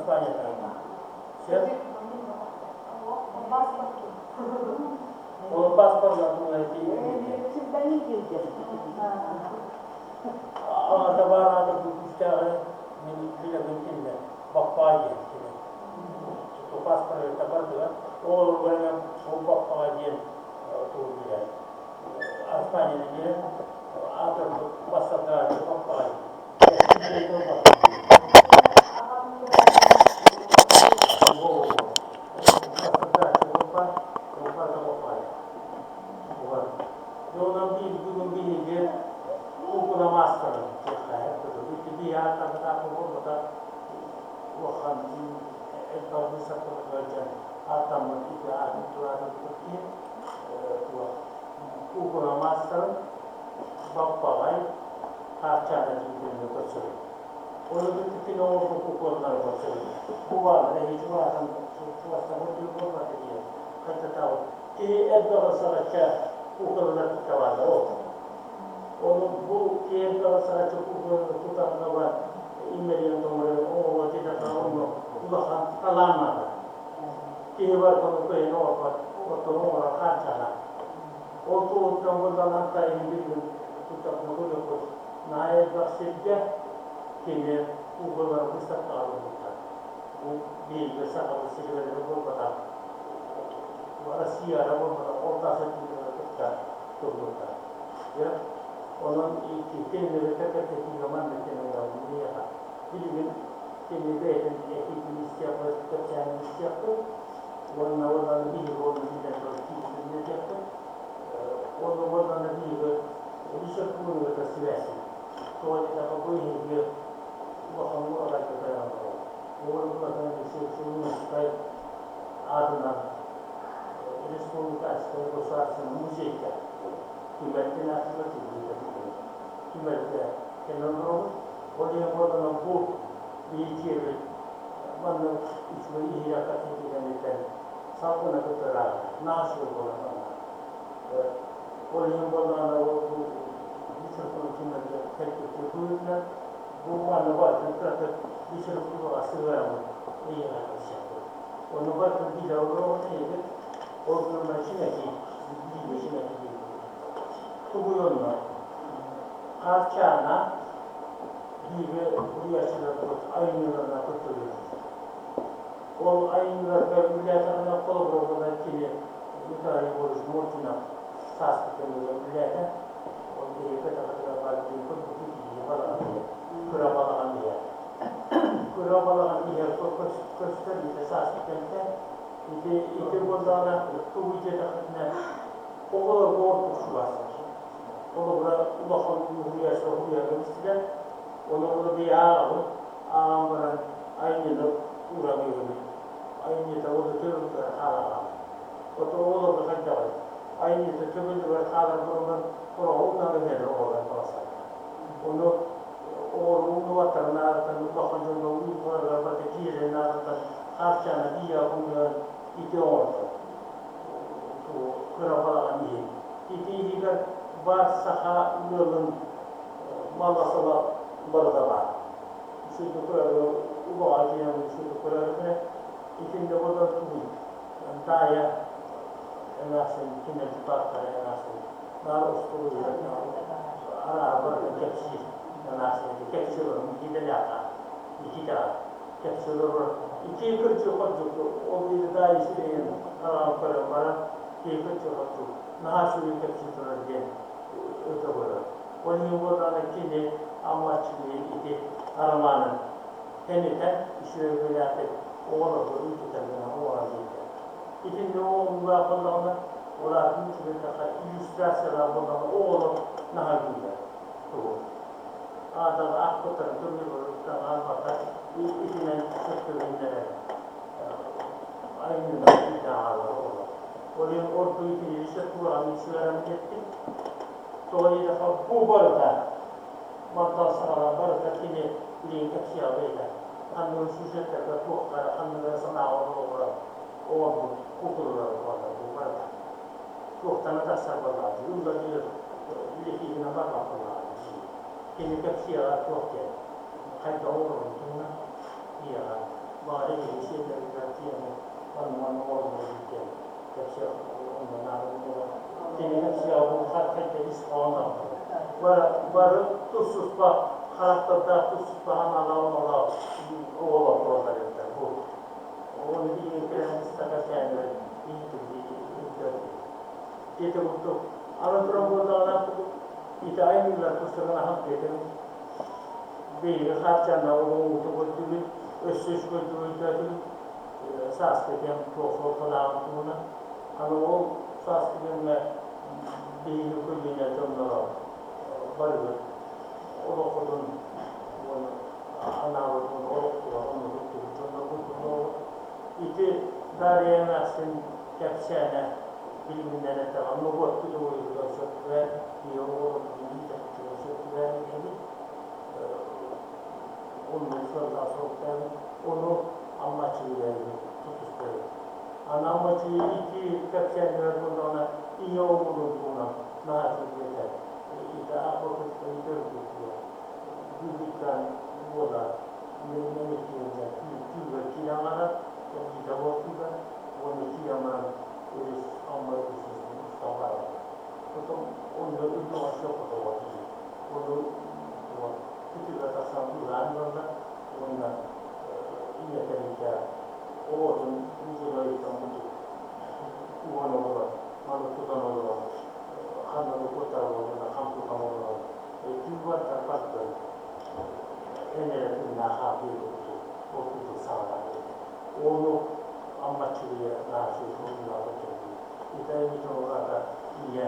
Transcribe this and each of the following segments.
Араспаанньата. Сөп? Ол паспорна туһунан этии. Аҕата баар аата күүстээҕи мин билэбин кинилэр Баппаа диэн кини. Паспорта бардыгар оҕолоругар эмэ ол Баппаҕа диэн тугу билэр. Араспаанньаны билэр аатырбыт бастатааччы Баппаҕай. Бүгүн биһиги куукуна маастарын улахан элбэх быыстапкаларга сылдьан ааттаммыт ити аатын тураатырбыт киһи куукуна маастарын Баппаҕай Хаарчаана диэн көрсөбүт. Ону кытта кини оҥорбут куукуналары көрсөбүт. Бу бааллар эһиги чугаһатан чугастаммыт киһи буолбата диэн хайдатаабыт. Киһи элбэҕи саҕачча куукуналар кытта бааллар ол. Ону бу киһи элбэҕи саҕачча куукулалары тутан хабан иммэлиэн тоҥорон оҥоруо диэтэххэ онно улахан талаан наада. Киһи барытын кыайан оҥорбот, оттон оҥорор Хаарчаана. Ол туһуттан буоллаҕына тайын билигин туттахпына көрүөххүт, наһаа элбэх сиргэ кини куукулалары быыстапкаҕа турбуттар. Бу биһиги сахабыт сиригэр эрэ буолбатах, Россияҕа буолбатах, ол тас өттүгэр кытта турбуттар. Дьэ, онон кинилэри кэпсэтиигэ маннык кэмҥэ миэхэ билигин кини бэйэтин этиитин истиэхпит, кэпсээнин истиэхпит уонна уонна биһиги уонна билэн турар киирбитин этиэхпит. Уонна уонна биһиги литературныгыта сибээсин. Тоҕо диэтэххэ бу иһиги улахан уораҕайга тайаан олорор. Уорукулатын Алексей аатынан республиканскай государственный музейга түмэлтэн аатыгар түмэлгэ кэлэн олоробут. Ол иһин буоллаҕына бу биһиги маннык үчүгэй иһирэх картинкаларыттан салгына кытта наашыл буолан манна. Ол иһин буоллаҕына ол бу литература түмэлгэ кэлбит быһыытынан бу манна барытын кыратык литератураҕа сыһыараммыт эйиэхэ көрсөхпүт. Ону барытын билэ олороҕут эйигит ол гынан чүмэчи, бииргэ чүмэчи диэбит. Тугуй онно? Хаарчаана бииргэ уруйааччыларбыт айымньыларынан кыттыбыт. Ол айымньыларга үлэлээтэҕинэ холобура буолан кини Николай Егорович Мординов сааскы кэмигэр үлэлээтэ. Ол биһиги кэтэхэтигэр баар диэн көрбүтү киһи балаҕан иһэ, кыра балаҕан иһэ. Кыра балаҕан иһэ көстөр ити сааскы кэмтэ. Ити ити буоллаҕына тугу диэтэххитинэ оҕолорго ордук чугас. Холобура, улахан уһуйааччылар уһуйарга истилэр. Ону ону бэйэ ааҕабын, ааҕан баран айымньыны ууран үөрөбүт. Айымньыта уонна төбөбүтүгэр хаалаҕа. Ото оҕолорго хайдаҕый? Айымньыта төбөтүгэр хаалар буолан хороҕо унан иһэллэр оҕолор баласаллар. Ону оҕолор умнубаттарын наадаттан улахан дьонно уйулҕаларыгар барыта киирэрин наадаттан Хаарчаана бииһэ хомуйан ити оҥордо. Кыра балаҕан иһин. Ити иһигэр баар саха ыалын мала-сала барыта баар. Үчүгэйдик көрөргө улаҕа киирэн үчүгэйдик көрөргө итиннэ буолар тугуй? Таайа эмээхсин кинилэр дьукаахтара эмээхсин наар остуоруйа арааһа барытын кэпсиир эмээхсин кэпсиир олорор Никитэлээххэ Никитаҕа кэпсиир олорор ити кырдьык-хордьук ол биир даайы сирэйин хараҕын көрөн баран киһи кырдьык-хордьук наһаа үчүгэй кэпсии турар диэн өтө көрөр. Ол иһин буоллаҕына кини Аммаччыгый ити арамаанын тэнитэн үчүгэй бэлээхтик оҕолорго ыытытар гына оҥорон биэрдэ. Итиннэ оҥоруулаах буоллаҕына, улаатыы үчүгэйдэххэ иллюстрациялаах буоллаҕына оҕолор наһаа үчүгэйдэр. Тугу? Аатаҕа аахпыттарын көмүлүөктэн хаалбакка итинэн сөпкө билиннэрэр айымньылар иитэ хаалар оҕолор. Ол иһин ордук итини сөп туораҕын үчүгэрэн диэттим. Тоҕо диэтэххэ бу барыта мантан саҕалаан барыта кини билигин кэпсиэҕэ бэйэтэ. Ханныгы сюжеттарга туохха ханныгы эрэ санааҕа олоҕуран оҥорбут куукулалара буолаллар бу барыта. Туохтан тахсар буоллаҕа дии, ылла үлэтиигинэн барбат буоллаҕа дии. Кини кэпсиэҕэ туох диэн, хайдах оҥорорун туһунан ийэҕэ. Баҕар эһиги сиэннэргитигэр тиийэн манна-манна оҥороллор эбит диэн кэпсиэх онно наада буолар. Кини кэпсиэҕэ бу хайда ис хоһооноох. Бары, бары тус-туспа харахтардаах, тус-туспа санаалаах оҕолор тураллар эбиттэр. Бу ону билигин кэлэн кэпсээннэрин иһитим Ити курдук аны туран буоллаҕына ити айымньылар тустарынан аһан биэрдим. Биһиги хаарчааннаах оҕоҥуту көрдүбүт, өссө үчүгэйдик өйдөөтүбүт. Сааскы кэм туох суолталааҕын туһунан. Аны ол сааскы кэмҥэ биһиги көлүөнэ дьонноро барыбыт олоххутун уонна анаабыт уонна олохтугар онно туттубут дьоннорбут буолуоҕут. Ити Дарья эмээхсин кэпсээнэ билиминнэн эттэҕэ, норуот педагогикатыгар сөп түбэһэр, ийэ оҕолорбутун иитэрбитигэр сөп түбэһэр эбит. Оннук сыаллаах соруктаабыт. Ону Аммачыйа тутуспут. Аны Аммачыйа ити кэпсээнигэр буоллаҕына, ийэ оҕолорун туһунан наһаа үчүгэй этэ. Ити аахпаппыттан көрбүт Бүлүүккэн уола Мэҥэччигэ түүгэр киирэн барар, кэлбитэ буол түүгэр уонна киирэн баран өрүс Амма өрүс устан барар. Потом онно үрдүҕэ сыаппатаҕа тиийэр. Ону кытыыга тахсан быыһаан ылаллар уонна ийэтэ оҕотун музейыттан курдук уган олорон, маны тутан олорон, ханна да куоттара буоллунар, хам тутан олорон түүр барбаттан эн эрэ тыыннаах хаалбыт курдук ол курдук саҕалаабыт этэ. Ону Аммаччыгыйа наһаа суруйуулаах кэлбит. Итайбыт оҕата ийэ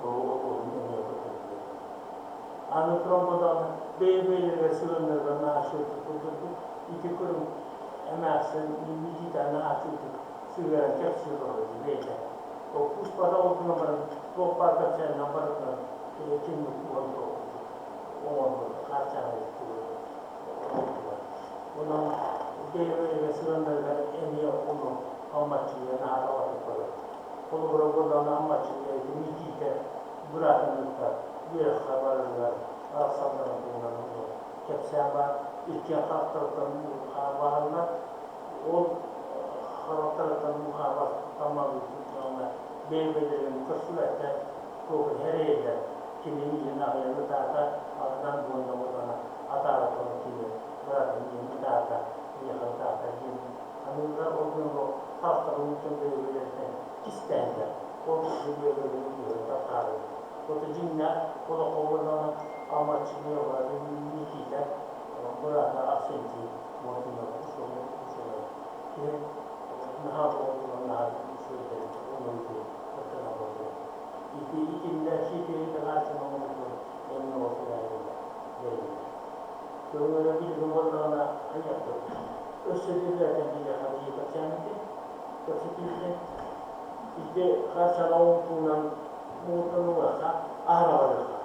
оҕотун эмиэ көрдөрбүт. Аны туран буоллаҕына бэйэ-бэйэлэригэр сыһыаннарыгар наһаа үчүгэйдик көрдөрбүт. Ити көрүҥ эмээхсин Никита наһаа үчүгэйдик сыһыаран кэпсии олорор бэйэтэ. Ол кууспата ол гынан баран туох баар кэпсээнинэн барытынан кинини кууһан турар курдук оҥорбут хаарчаана оҥордулар. Онон бэйэ-бэйэҕэ сыһыаннарыгар эмиэ ону Аммаччыйа наһаа табатык көрөр. Холобура буоллаҕына Аммаччыйа ити Никиитэ быраатын кытта үөрэххэ барарыгар арахсалларын туһунан ону кэпсээн баар. Иккиэн харахтарыттан уу-хаар баһаллар. Ол харахтарыттан уу-хаар таммалыыр бэйэ-бэйэлэрин көрсүбэттэр, туох эрэйэллэр. Кини миигин аҕыйах ытаата, атынан буонна буоллаҕына атаара туран кини быраатын миигин ытаата, миэхэ ытаата диэн аныыллар. Ол гынан харахтарын уутун бэйэ-бэйэлэриттэн кистээннэр, ол курдук бэйэ-бэйэлэрин үөһэ таптаары. Ото дьиҥнээх олоххо буоллаҕына Аммаччыны быраатын Никита быраата Арсентий Мордунов учуонай киһи наһаа доҕордуулар наһаа үчүгэйдэр ону ити кыттыган барбыт. Ити итиннэ сиэтиһи хааччын оҥорбутун эмиэ ол тэрээһинэ бэриллэр. Көҥүлэ билигин буоллаҕына айыахпыт. Өссө биллэртэн биһиэхэ биһиги кэпсээммитин, кэпсэтиибитин ити харчана оҥорбутунан муҥутанылыахха, аһара барыахха.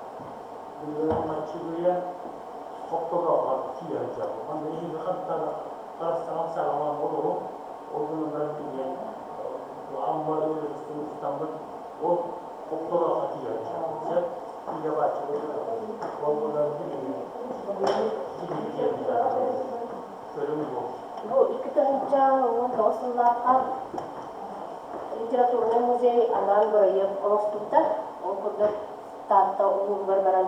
Билигин Аммаччыгыйа хоптолооххо тиийэ сылдьабыт. Онно эһиги хантан харыстаҕын саҕалаан олоруҥ, ол гынан баран кини Амма өрүс устаммыт ол хоптолооххо тиийэ сылдьабыт. Сөп? Илэ бааччы ол гынан билигин көрүҥ бу. Бу 2019 сыллаахха литературнай музей анаан бырайыак оҥостубута. Ол курдук Таатта улууһугар баран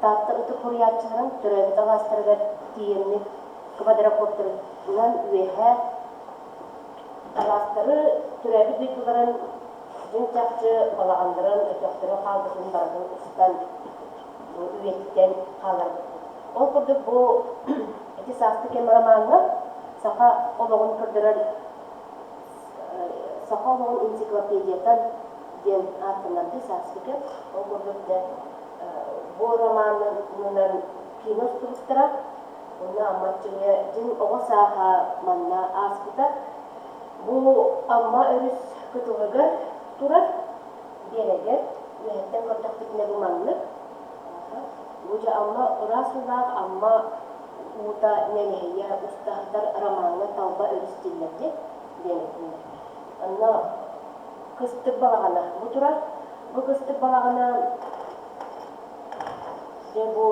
Таатта ытык суруйааччыларын төрөөбүт алаастарыгар тиийэммит квадрокоптерынан үөһээ алаастары төрөөбүт дойдуларын дьиҥ-чахчы балаҕаннарын, өтөхтөрүн хаалбытын барытын устан үйэтитэн хаалларбыппыт. Ол курдук бу ити сааскы кэм ромаҥҥа саха олоҕун көрдөрөр Саха олоҕун энциклопедията диэн ааттанарды сааскы кэм. Ол курдук дьэ бу романынан киинэ устубуттара. Онно Амма Аччыгыйа дьиҥ оҕо сааһа манна ааспыта. Бу Амма өрүс кытылыгар турар биэрэгэр үөһэттэн көрдөхпүтүнэ бу маннык. Бу дьэ Амма ыраас уулаах Амма уута нэлэһийэ устаһытар ромаҥҥа талба өрүс дииллэр дии диэн этиннэ. Онно кыстык балаҕана бу турар. Бу кыстык балаҕана дьэ бу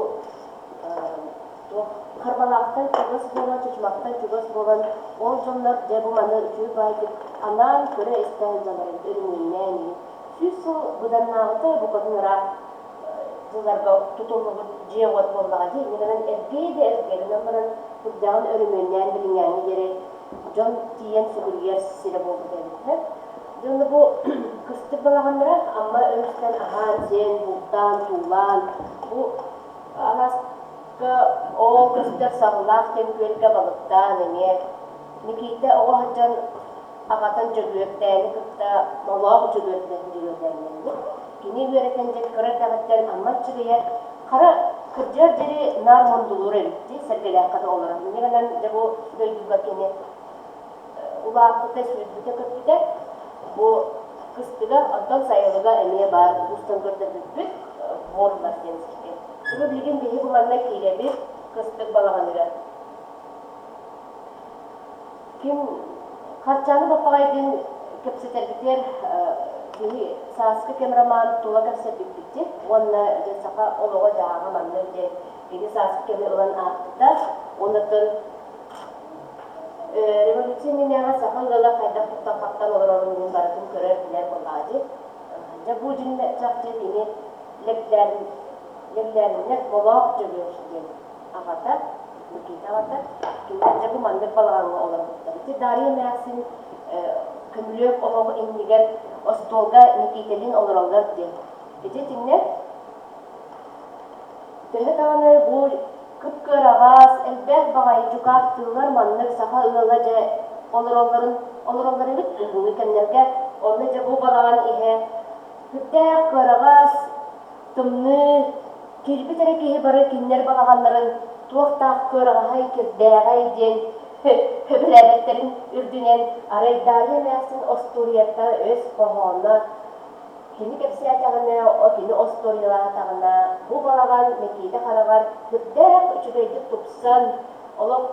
Туох Харбалаахтан чугас буолан, Чычымахтан чугас буолан, ол дьоннор дьэ бу маны үчүгэй баайдык анаан көрө-истэ сылдьаллар эбит, өрөмүөннээн иһин. 100 сыл быданнааҕыта букатын ыраах дьылларга тутуллубут дьиэ-уот буоллаҕа дии. Инньэ гынан эргээ да эргэ гынан баран, курдааҕын өрөмүөннээн билиҥҥээҥҥэ диэри дьон тиийэн сүгүрүйэр сирэ буолбут эбит. Дьэ онно бу кыстык балаҕаннара Амма өрүстэн аһаан-сиэн, бултаан, туулаан, бу алааска оол көстөр саҕылаах диэн күөлгэ балыктаан эмиэ Микиитэ оҕо сылдьан аҕатын Дьөгүөрдээни кытта Молоох Дьөгүөрдээн Дьөгүөрдээннэммит. Кини үөрэтэн дьэ кыра эрдэҕиттэн Амма Аччыгыйа хара кырдьыар диэри наар мундулуур эбит дии Сэргэлээххэ да олорон. Инньэ гынан дьэ бу дойдуга кини улааппыта, сүүрбүтэ-көппүтэ. Бу кыстыга, онтон сайылыга эмиэ баар устан көрдөрбүппүт Борлар диэн сиргэ. Бу билигин биһи бу манна киирэбит кыстык балаҕаныгар. Ким Харчааны Баппаҕайдыын кэпсэтэрбитигэр биһи Сааскы кэм роман тула кэпсэппиппит уонна дьэ саха олоҕо-дьаһаҕа маннык диэн кини Сааскы кэми ылан аахпыта. Оннуттан революция иннинээҕи саха ыала хайдах туттан-хаптан олорорун мин барытын көрөр, билэр буоллаҕа дии. Дьэ бу дьиҥ чахчы кини Лэглээриннэр Молоох Дьөгүөр диэн аҕата, Никита аҕата, кинилэр дьэ бу маннык балаҕаҥҥа олорбуттар. Ити Дарья эмээхсин көмүлүөк оһох иннигэр остуолга Никитэлиин олороллор диэн. Ити итиннэ төһө даҕаны бу кып-кыараҕас, элбэх баҕайы дьукаах тыылар маннык саха ыала дьэ олороллорун олороллор эбит уһуҥҥу кэмнэргэ. Онно дьэ бу балаҕан иһэ сүрдээх кыараҕас, тымныы, киирбит эрэ киһи бары кинилэр балаҕаннарын туохтаах кыараҕаһай, кирдээҕэй диэн сөбүлээбэттэрин үрдүнэн арай Дарья эмээхсин остуоруйата өс хоһооно кини кэпсээтэҕинэ, кини остуоруйалаатаҕына бу балаҕан Микиитэ хараҕар сүрдээх үчүгэйдик тупсан, олох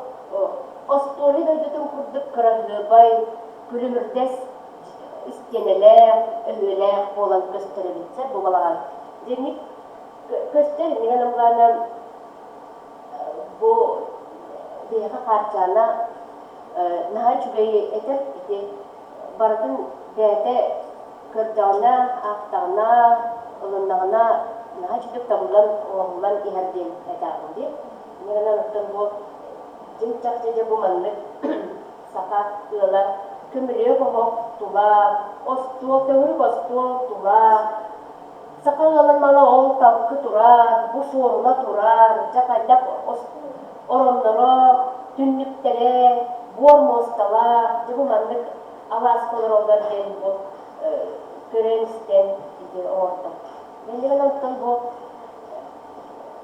остуоруйа дойдутун курдук кыраһыабай, күлүмүрдэс истиэнэлээх, өһүөлээх буолан көстөр эбит сэр бу балаҕан. Дьиҥник көстөр иннигэн ыллаана бу биһиэхэ Хаарчаана наһаа үчүгэй этэр ити барытын бэйэтэ көрдөҕүнэ, аахтаҕына, ылыннаҕына наһаа үчүгэй табыллан оҥоһуллан иһэр диэн этээҕин дии. Инньэ оттон бу дьиҥ чахчы дьэ бу маннык саха ыала көмүлүөк оһох тула, остуол, төгүрүк остуол тула, саха ыалын мала ол талкы турар, бу суоруна турар, дьэ хайдах оронноро, түннүктэрэ, буор муосталаах, дьэ бу маннык алааска олороллор диэн бу көрөн-истэн ити оҥордо. Иннигэн оттон бу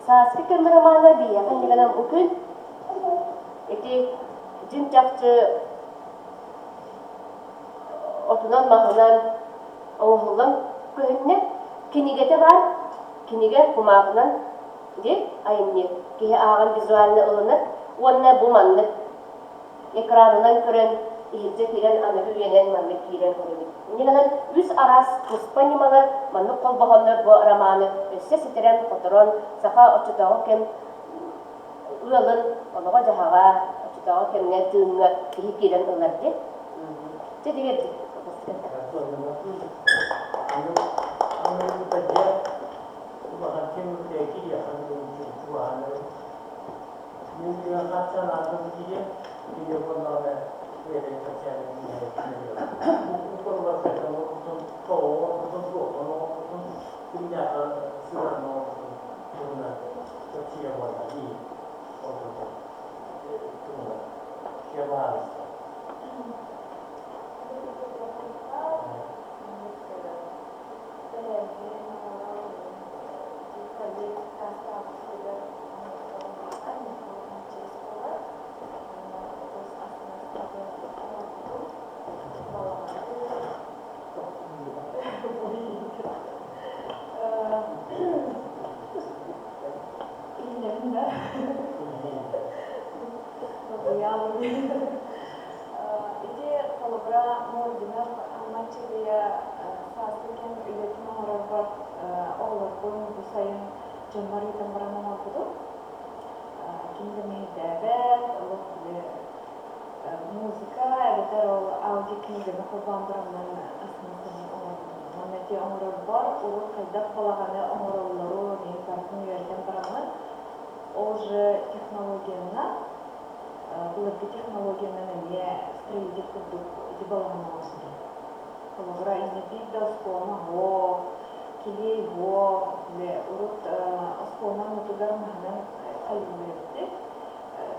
Сааскы кэм романа биһиэхэ иннигэнэн бу күн ити дьиҥ-чахчы отунан-маһынан оҥоһуллан көһүннэ. Кинигэтэ баар, кинигэ кумааҕынан дии айымньы киһи ааҕан визуально ылынар уонна бу маннык экранынан көрөн иһирдьэ киирэн аныгы үйэнэн маннык киирэн көрөбүт. Инньэ гынан үс араас туспа ньымалар маннык холбоһоннор бу романы өссө ситэрэн-хоторон саха оччотооҕу кэм ыалын олоҕо-дьаһаҕа оччотооҕу кэмҥэ тыыҥҥа киһи киирэн ылар дии. Чэ дигэрдик. Ити холобура Мординов Аммаччыгыйа сааскы кэм үлэтин оҥорорбор оҕолорбун бу сайын дьоммор ыытан баран оҥорбутум. Ким да мэһэйдээбэт, олох били музыка эбэтэр ол аудиокниганы холбоон бараммын астына-астына оҥорбутум. Уонна ити оҥорорбор урут хайдах балаҕаны оҥороллорун иһин барытын үөрэтэн бараммын, ол же технологиянан, былыргы технологиянан эмиэ строитель курдук ити балаҕаны оҥорбутум. Холобура, инньэ биир да оскуоланы оһуох, килиэй уох, били урут оскуоланы оннутугар маһынан хайыыллар эбит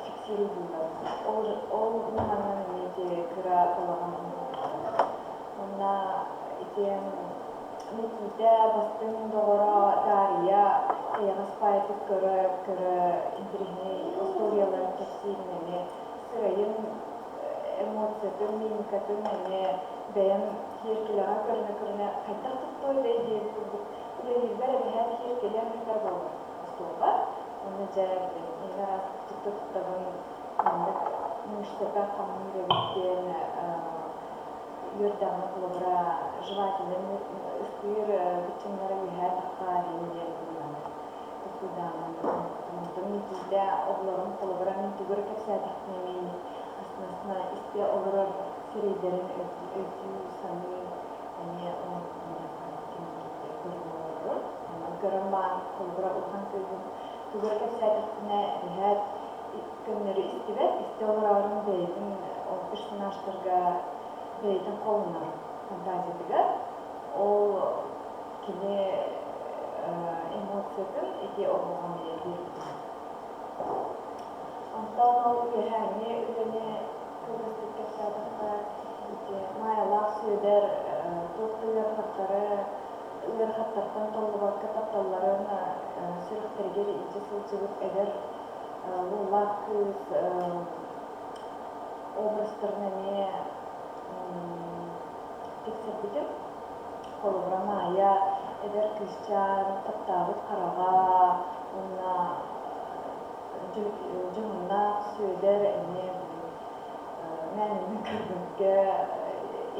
фиксируйдууллар. Ол, ол ньыманан эмиэ ити кыра балаҕан оҥоһуллар. Уонна ити Никита бастыҥ доҕоро Дария эйэҕэс баайытык көрө, көрө интэриэһинэй остуоруйаларын кэпсиирин эмиэ сырайын эмоциятын, мимикатын эмиэ бэйэм сиэркилэҕэ көрүнэ-көрүнэ хайдах туттуой этэй диэбит курдук үлэлиирбэр эбэһээт сиэркилэ сытар буолар остуолбар. Уонна дьэ билигин араас тутта туттабын маннык мышцата хамныыр эбит диэн үөрдэҕинэ холобура жевательнай ыстыыр быччыҥнара үөһээ таххаар диэн маннык толкуйдааммын онтон Никиитэ оҕолорум холобура мин тугу эрэ кэпсээтэхпинэ эмиэ астына истэ олорор сирэйдэрин өйдүү саныы эмиэ оҥорбутум диэххэ көрөн олорорум. Онон көрөн баан холобура улахан кыыһым тугу эрэ кэпсээтэхпинэ эбэһээт көннөрү истибэт, истэ олорорун бэйэтин ол персонажтарга бэйэтин холонор фантазиятыгар. Ол кини эмоциятын ити оҕоҕо эмиэ биэрбитим. Онтон ол үөһээҥҥи үлэни кылгастык кэпсээтэххэ, ити Маайалаах Сүөдэр туох да ыарахаттары, ыарахаттартан толлубакка тапталларын сүрэхтэригэр илдьэ сылдьыбыт эдэр уоллаах кыыс образтарын эмиэ тиксэрбитим. Холобура, Маайа эдэр кыысчаан таптаабыт хараҕа уонна дьоһуннаах Сүөдэр эмиэ мээнэни көрбөккө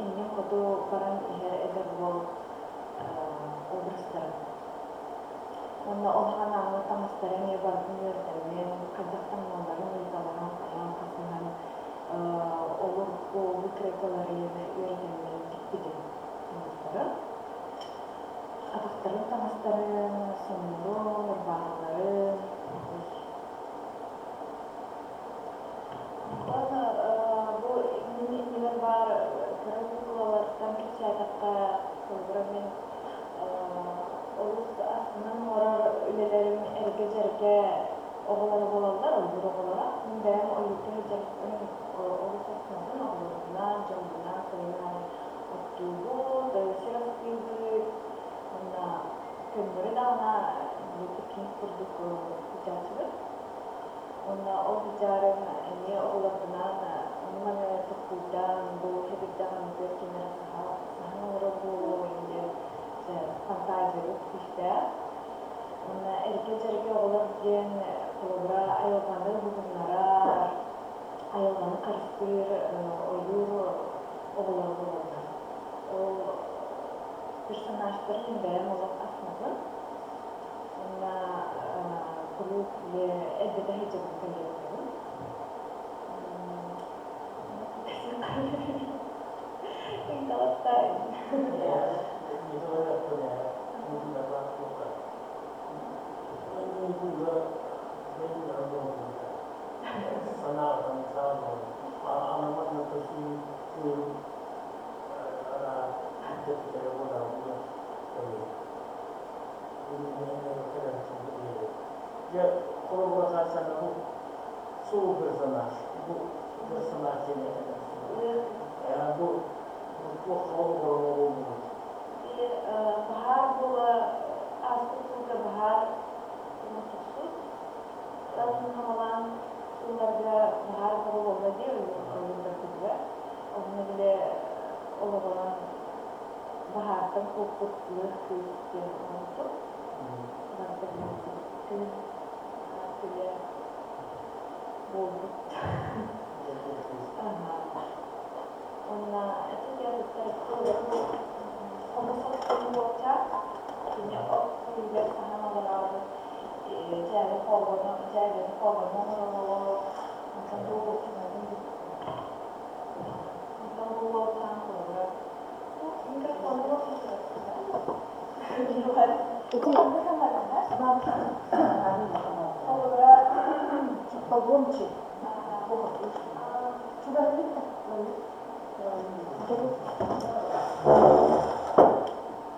иннин хоту баран иһэр эдэр уол образтара. Уонна ол анааны таҥастара эмиэ барытын үөрэтэммин, хайдах таҥналларын ыйыталаһан, хайаан хасыһан олорку выкройкалары үөрэтэммин тикпитим таҥастарын. Атахтарын таҥастарын, соннорун, ырбаахыларын. Онтон бу мин иннибэр баар кыра куукулалартан кэпсээтэххэ, холобура мин олус астынан оҥорор үлэлэрим эргэ-дьэргэ оҕолоро буолаллар, ойуур оҕолоро. Мин бэйэм ойуурга сылдьарбын олус астынабын, оҕолорбунаан, дьоммунаан сайын аайы оттуубут, сир астыыбыт уонна көннөрү даҕаны пикник курдук сылдьааччыбыт. Уонна ол сылдьаарым эмиэ оҕолорбунаан ону-маны толкуйдаан, бу сэбирдэх анныгар ким эрэ саһан олорор буолуо диэн дьэ фантазиябыт күүстээх. Уонна эргэ-дьэргэ оҕолор диэн холобура айылҕаны уһугуннарар, айылҕаны харыстыыр ойуур оҕолоро буолаллар. Ол персонажтары мин бэйэм олох астынабын. Уонна куруук элбэтэ сылдьабын коллекциябын. Дьэ, холобура хааччаҕа бу суу персонаж, бу персонаж диэн этэллэр. Бу туох холобура буолбут? Баһаар буола ааспыт сылга баһаар тохсус хаҥалаан сылларга баһаар буолла дии ойуурдарбытыгар. Онно бile олоҕуран баһаартан куоппут лыах кыыс диэн оҥорбутум. Барыта күн күлэ буолбут. Уонна ити театрдар хомус оттон уолчаан кини от сүүрүгэр саһан олороору Дьээбэ хообону, дьээбэни хообону оҥороллор. Онтон бу онтон бу уолчаан холобура микрофону Холобура Погромче. Чугаһык да.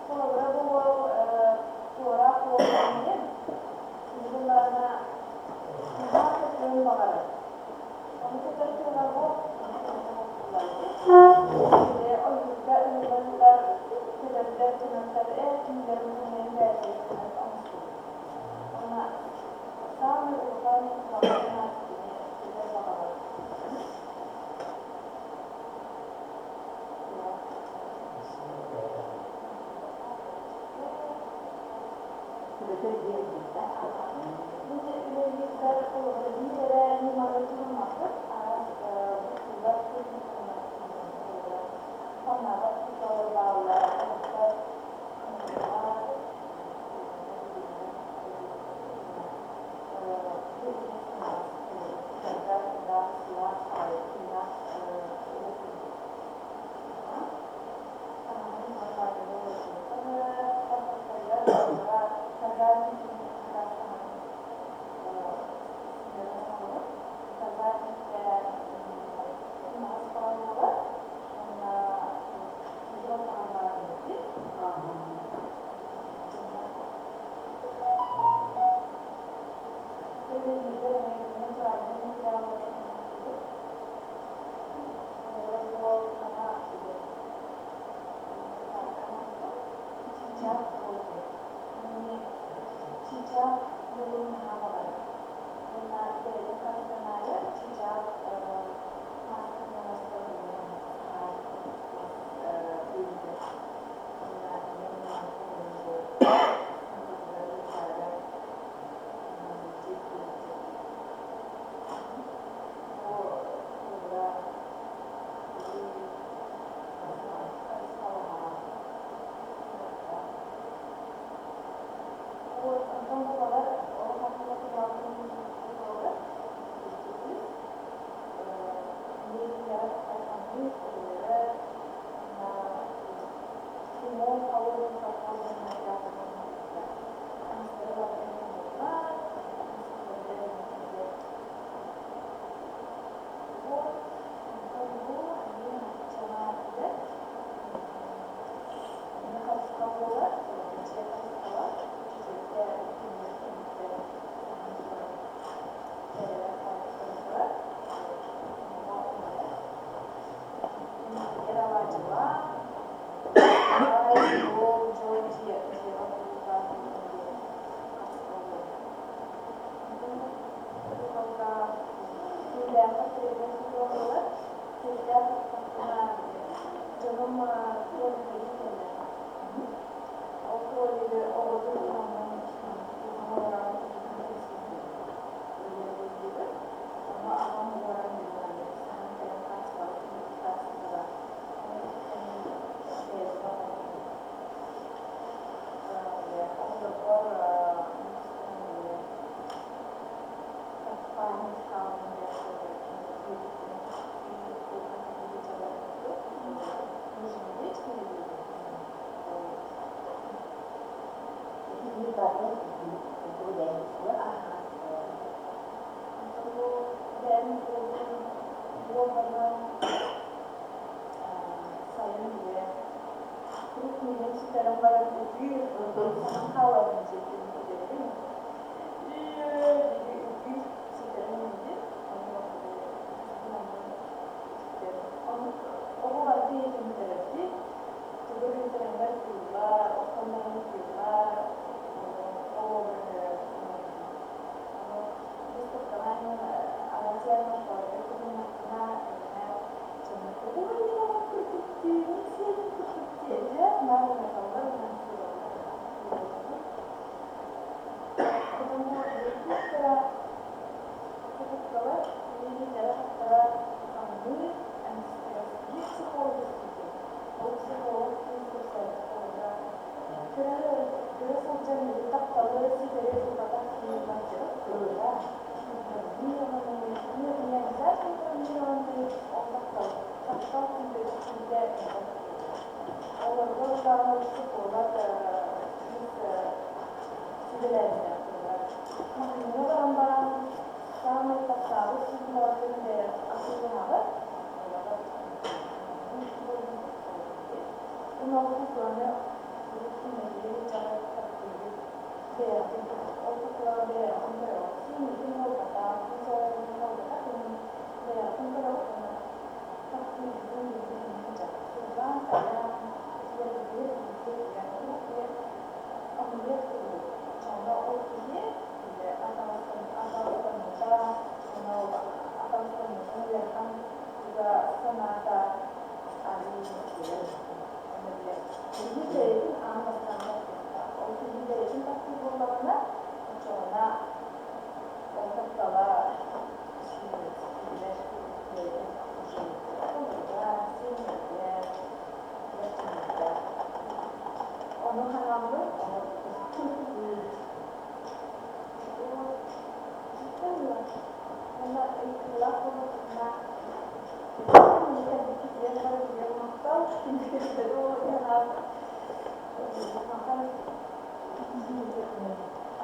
Холобура бу уол туораах уол Кини буллаҕына наһаа көтүөн баҕарар. Ону көтөр кыаҕа ойуурга ыһылла сытар көтөрдөр, кынаттар ээ кинилэр мунньан бэйэлэрин кынат оҥостубут. Уонна саамай улахан баҕа санаата кини көтөр баҕалаах. Көтөр диэн Мин үлэлиирбэр холобура биир эрэ ньыманы туһаммаппын. Араас буккуллар техниканы холобура хамнаабат куклалар бааллар, оҥостор оҥоһуллар бу итини сымнаҕас тутарга курдаах сылаас аҕай тыыннаах оҕо курдук. Таҥаһын Чыычаах буолуо. Чыычаах буолуон наһаа баҕарар. Уонна бэйэтин хастан аайы чыычаах мааскатын оҥостон эмиэ хаһаайын мас быыһыгар уонна эмиэ мааска оҥорон онтутугар ыытаары дьиэ Бу холобура харысхалаһа. Вот, онтон бу балар олох туһалар Лимон холодный Вот, онтон бу эмиэ чаҕаатыгар эмиэ харысхал буолар, дьиэ харысхала, чэчиргэ кинилэр кэнниттэн саһан турар, бэйэлэр хаалбыттара турар, онно умайар. Иннигэр алаадьылаах, баай, уол, дьон дьиэ дьиэҕэ буолуохтаах диэн харысхал буолар. Онтон куукалга түүлээххэ тирэбил куукула буолар. Түүлээх тахтахпына дьонум кроликтары иитэллэр. Ол кролигы оҕотун уонна уһун үлэлиибин. Ону аҕам уоран билбэҕин саһан кэлэн хаачыстыбалаах хаачыстыба ону бэйэтин оҥорбутум. Оҕолорбор Ити барда Сайын бile круг миигин сүтэрэн баран ытыыр, саҥан хаалабын дьиэтин билэбин. Ытыыр сүтэрэн иһдим. Ону Оннук оҕо барыта ийэтин бүтэрэрдии. Тугу бүтэрэннэр ытыыллар, охтон баран ытыыллар, ол обраһы Ону выставкаҕа араас ярмаркаларга кытыннахпына, эмиэ дьоннорго ой мин оҕом курдук дии, мин сиэним курдук дии, эбэһээт наар ыҥыраллар уонна суураллар. Кыра сылдьан тапталы ситэри ылбатах киһи бардьыгас кыыһа. Травмированный, не обязательно травмированный, ол таптал, таптал күүппэтэх киһитэ элбэх. Олорго даҕаны психолог сүбэлээбитэ. Маҕаһыыҥҥа баран баран саамай таптаабыт куукулаларын бэйэҕит атыылаһаҕыт. Уонна ол куукуланы урут киинэтигэр илдьэҕит, таптыыгыт, бэйэҕитин ол куукулаҕа бэйэҕитин көрөҕүт. Сиэҥҥитин буолбатах, куусаларгытын буолбатах, бэйэҕитин көрөҕүт уонна таптыыргытын билбитин сылдьаҕыт. Сыллаан, хайаан, этилэргитигэр бииргэ түгэн амулет курдук. Оччоҕуна ол киһи атаҕастаммыта, уонна ол атаҕастаммытын ыарахан туга санаата арыый үчүгэй. Онно бile киһи бэйэтин аан бастаан таптыахтаах. Ол киһи бэйэтин таптыыр буоллаҕына, оччоҕуна ол таптала сүүрэр бэйэтин окружениетыгар, сиэннэригэр, бэрчиннэригэр. Ону ханааммын оҥорбутум. Уонна ыйытыылаах буоллаххытына, кэлбиккитигэр барытыгар махтал.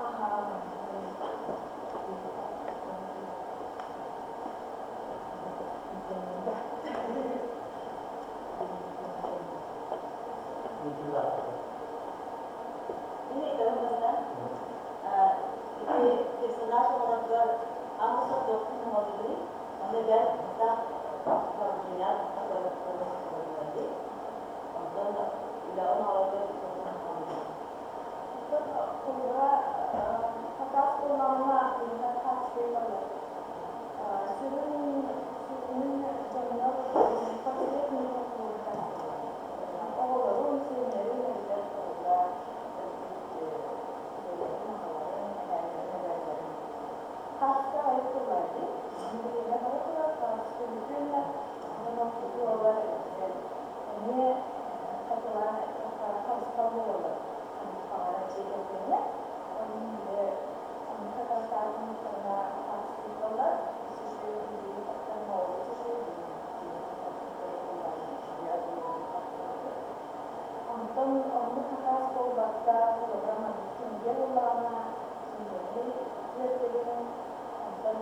Аха. Мин ыйытарым бастаан, ити персонаж оҕолоргор аан туохтун оҥордугуй? Онно бэл бастаан Паргинян дии. Онтон үлэҕин оҥороргор туохтун оҥордугуй? Оттон холобура хакас буоллаҕына киниэхэ хатскай Сүрүн сүрүнүн дьоннор портрет миэхэ оҕолорун, сиэннэрин эбэтэр холобура өлбүт ийэлэрин, аҕаларын, эһээлэрин, эбээлэрин хааска аҕыйах тыллар дии. Бириэмэ бара турар, хааска бүтүн, онон ортоку уоллар эбэтэр эмиэ хатылаан эттэххэ харысхал буолаллар. Ханнык баҕарар дьиэ кэргэҥҥэ. Онон бile оннук хакастаатымыттарына хааска ыыталлар. Өссө үчүгэй тахсан оҕолор үчүгэй Онтон оннук хакас буолбакка, холобура маннык кинигэ буоллаҕына, кинигэни үөрдэбин, онтон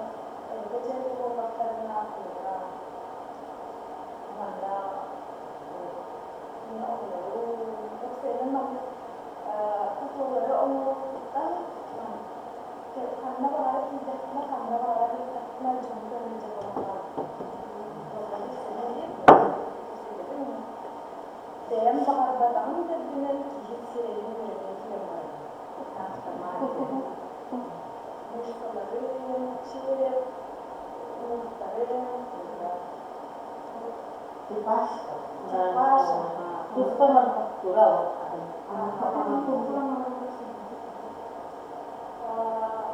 эргэ дьиэгэ буоллахтарына, холобура манна мин оҕолору уопсайынан маннык куклалары оҥоруохпуттан ханна баҕарар тиийдэхпинэ, ханна баҕарар ыыттахпына дьону көрөн дьэ буолан Бэйэм баҕарбатаҕым да үрдүнэн киһи сирэйин үөрэтэн киирэн барабын. Мышцаларын, череп, уҥуохтарын, Типаж. Типаж. Туспа мануфактура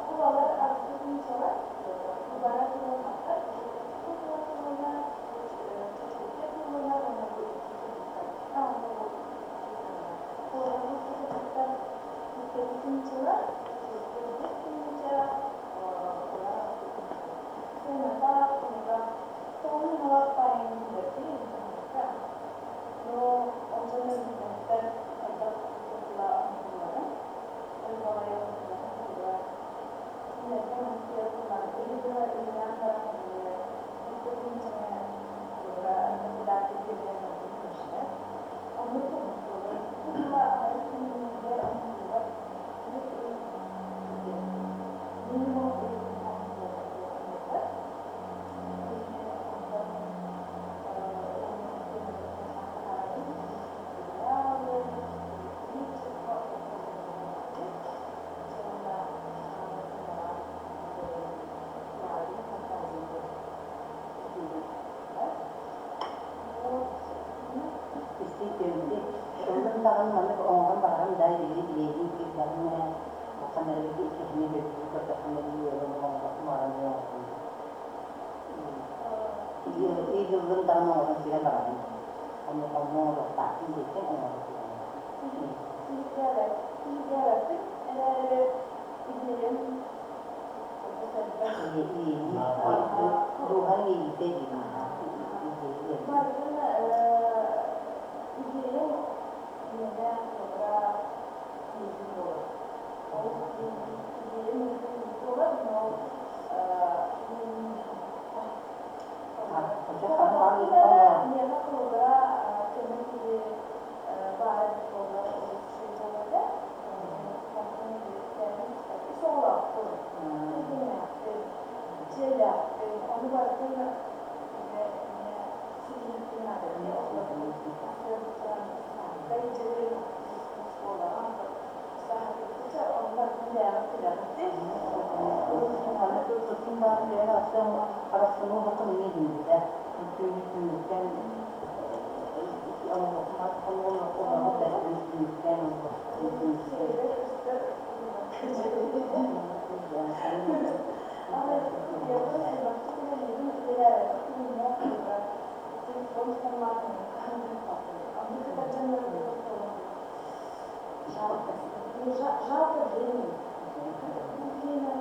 Кубалар арыстытынчалар, кубара туруохаттар, туруохтуруна, чөчүөккэ туруна уонна бу икки кыргыттар. Уонна бу икки Холобура, бу икки кыргыттар икки тыһыынчалар, чөчүөккэ 5 тыһыынча, кубара 6 тыһыынча. Сыаната, холобура, 9 баллар билэрди интернетка. Но ол дьоннор билбэттэр хайдах куукула оҥоһулларын, өр баҕайы оҥоһулларын, холобура, кинилэргэ маннык тыллаан ыйы быһа үлэлээн баран 2 тыһыынчаны холобура работодатель биэрэр маннык көрсөр. Оннук оҥоһуллар. Куукула аҕыйах күнүгэр оҥоһуллубат, түөрт ый минимум ый оҥоһуллар. Онтон Истии түһүнди. Ыллын даҕаны маннык оҥорон барарым да илии билиэһин киирдэҕинэ улахан эрэ киһини бөлүүрү көрдөххүнэ ыалы оҥорбоккун баран оҥорбун. Ыллын даҕаны оҥорон сирэн барабын. Онно оҥоруохтаахпын диэттэн оҥорон сирэн. Киһигэбэппин эрээри идиэйэм олус элбэх. Дууһаҥ иэйиитэ диэн. Барытын идиэйэм миэнэ холобура иэйии буолар. Ол идиэйэм иэйии буолар, но миэхэ холобура көмө киһи баар эбит буоллар олус үчүгэй буолуо этэ. Үс оҕолоохпун, кэргэннээхпин, дьиэлээхпин, ону барытын эмиэ ситиһиэхпин наада дии. Оҕолорбун сарсыарда саҥка илдьэбин, оскуолаҕа, ону барытын бэйэҕит билэҕит дии. Тутун баан бэйэ арахсымы оһоххун эмиэ иһиннибитэ. Түүнүттэн Жалко времени. Время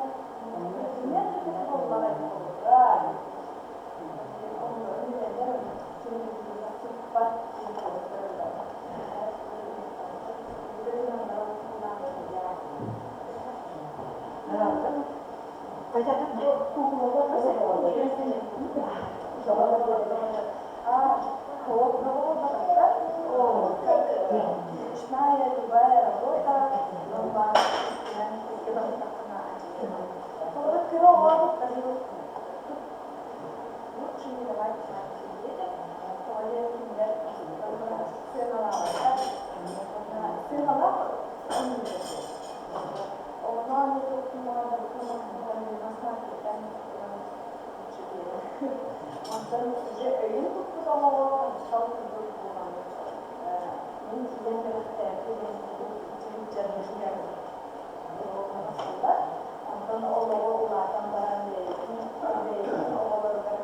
Ручная любая работа, Лучше не давать маленьким детям, туалет кинилэр сыаналаабаттар. Сыаналаах Онно Онтон уже өйүн туппут оҕоҕо харыстал курдук буолан мин ийэм бэлэхтээбитэ диэн дьарыгар Онтон ол оҕо улаатан баран бэйэтин бэйэтин оҕолоругар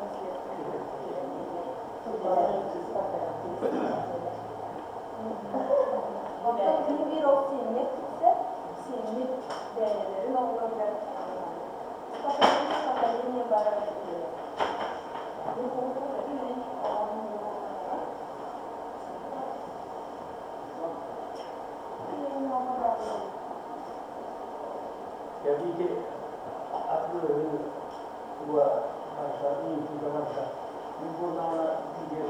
Оттон күн биир ол сиэннэр тиксэр, сиэммит бэйэлэрин оҕолоругар поколение поколение барар. Кэбиити атыылаһыы уа барыта иитиигэ барыта мин буоллаҕына биир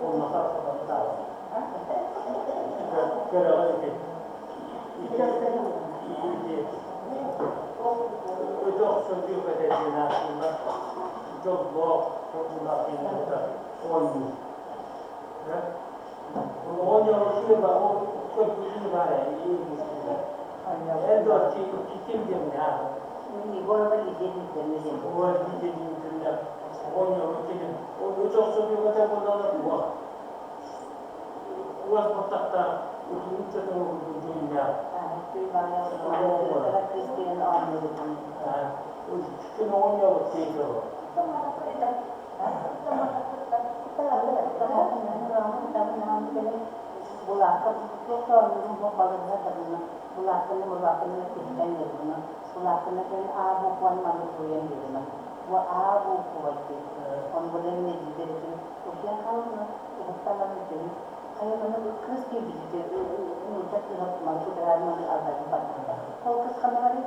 онно харахтаабыт көрөҕө ити ити өтө охсон бүөкэтэ диэн ааттыыллар дьоллоох соргулаах диэн оонньуур. Егорова Лидия Дмитриевна диэн. Булаакканы кэлин А букваны маннык суруйан биэримэн. Бу А буква диэн. Ону булан нэдиилэритин утуйан хаалына уһуктан баран өйдөнүп хайа кыыс киирбитите нуучча кыыһа маны кутараары маны алларыы барбыта. Ол кыс ханна барый?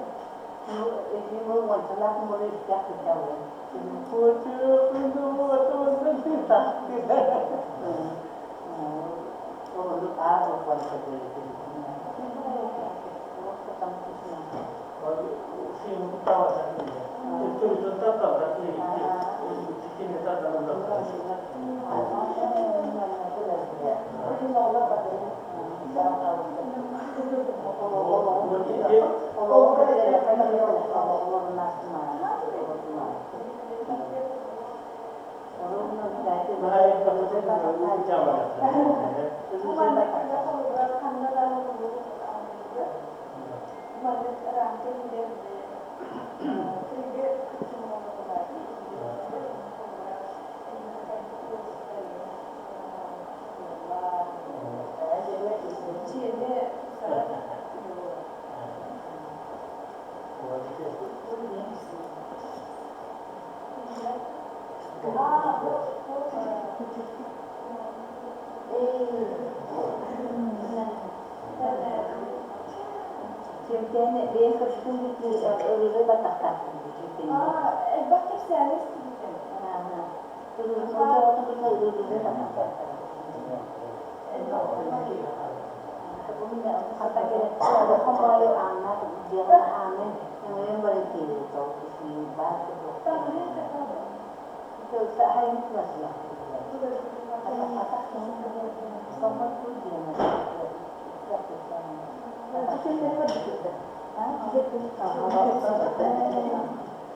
Этиим ол уончалаах буола үстээх күтэ ол. Ол оннук А букваны көрдөрүтүн. Чемпион бэйэ көрсүн ырыыры баттахтаахтын Элбэх кэпсээни истибитим.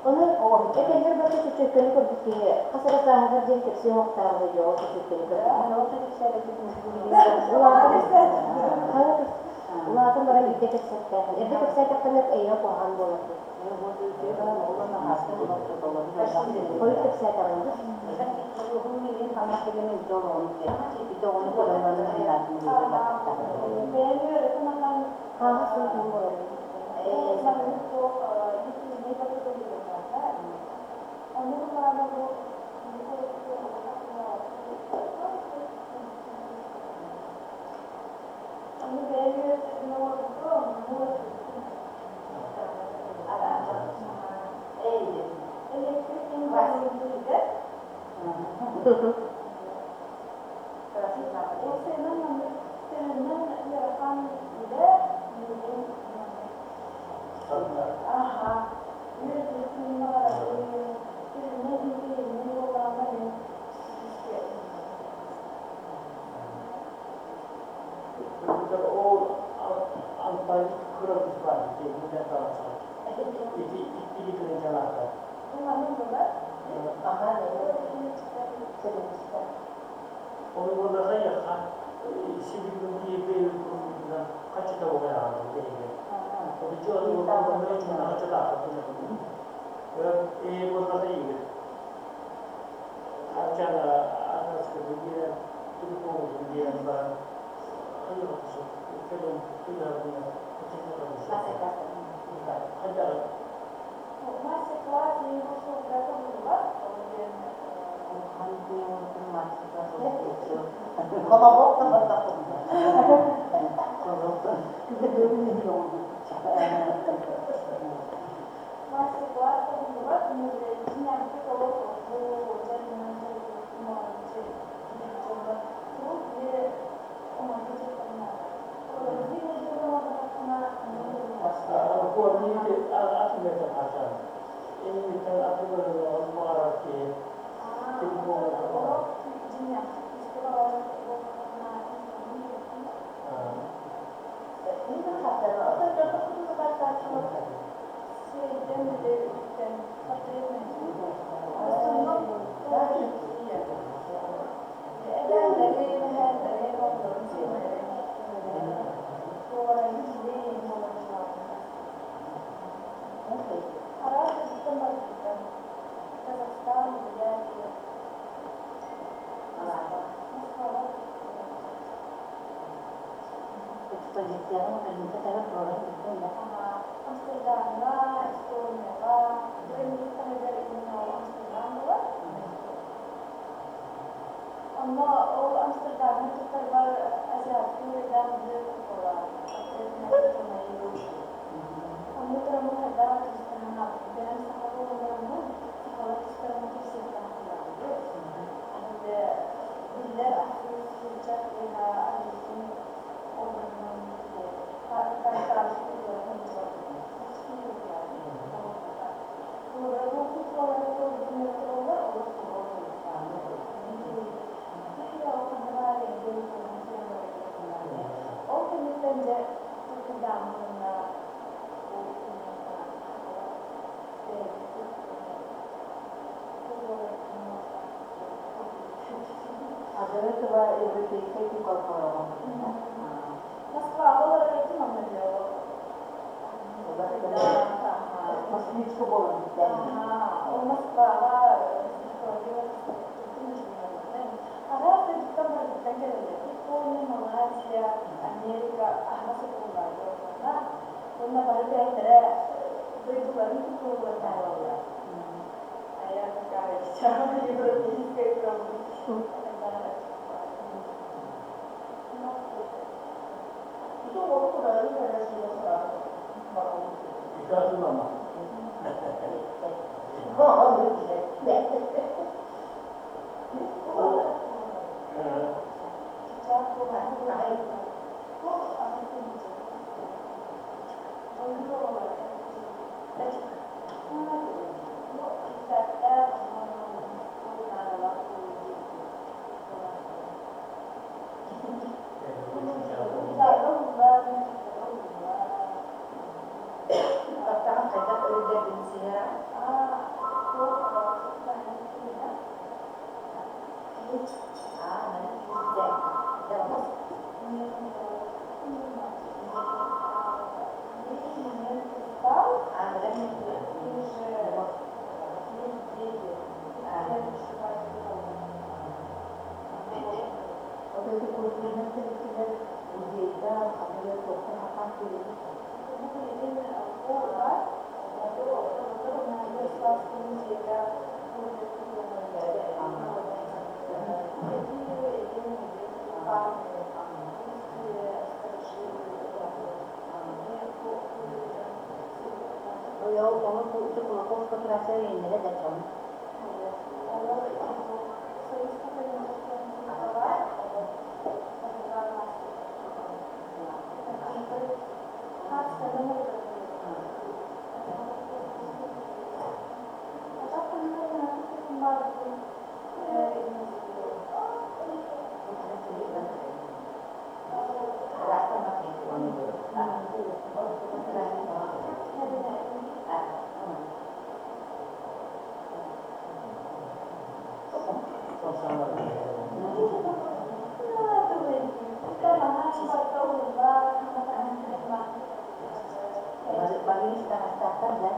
Ону этэллэр барыта чөччөккөнү көрбүт киһи хас эрэ сааһыгар диэн кэпсиэ уохтааҕы дьоҕо чөччөккөнү көрбүт. Улаатан баран биирдэ кэпсэттээх. Эрдэ кэпсээтэххинэ эйиэхэ куһаҕан буолар дии. Хойут кэпсээтэҕин дии. Хааһа суох киһи буолар. Ол Анталь кыра кыз бар, диэн таҕысар. Ити иккили кырынчалаахтар. Onu буоллаха яха сибилгин диэбэ курдугунан хаччыта буолаҕын биһиги. Onu чону буоллаҕына хаччытаахтар. Э буоллаха игит. Хаччана анаскы диэн телефон диэн бар. Хайы кэлэн түләргә хачча Мастер-класс А я такая дитя европейской крови. Икатылама. Таптаҕын хайдах өлөрдөрбүн сиһэ аа манан киирдэ да аа манан Вот эти культурные тэрилтэлэр музейдар, ханна туохтан хапаан киирбит. Ол ону ити Кулаковская трасса иннere да чон. Барыыс таҥастаахтар да.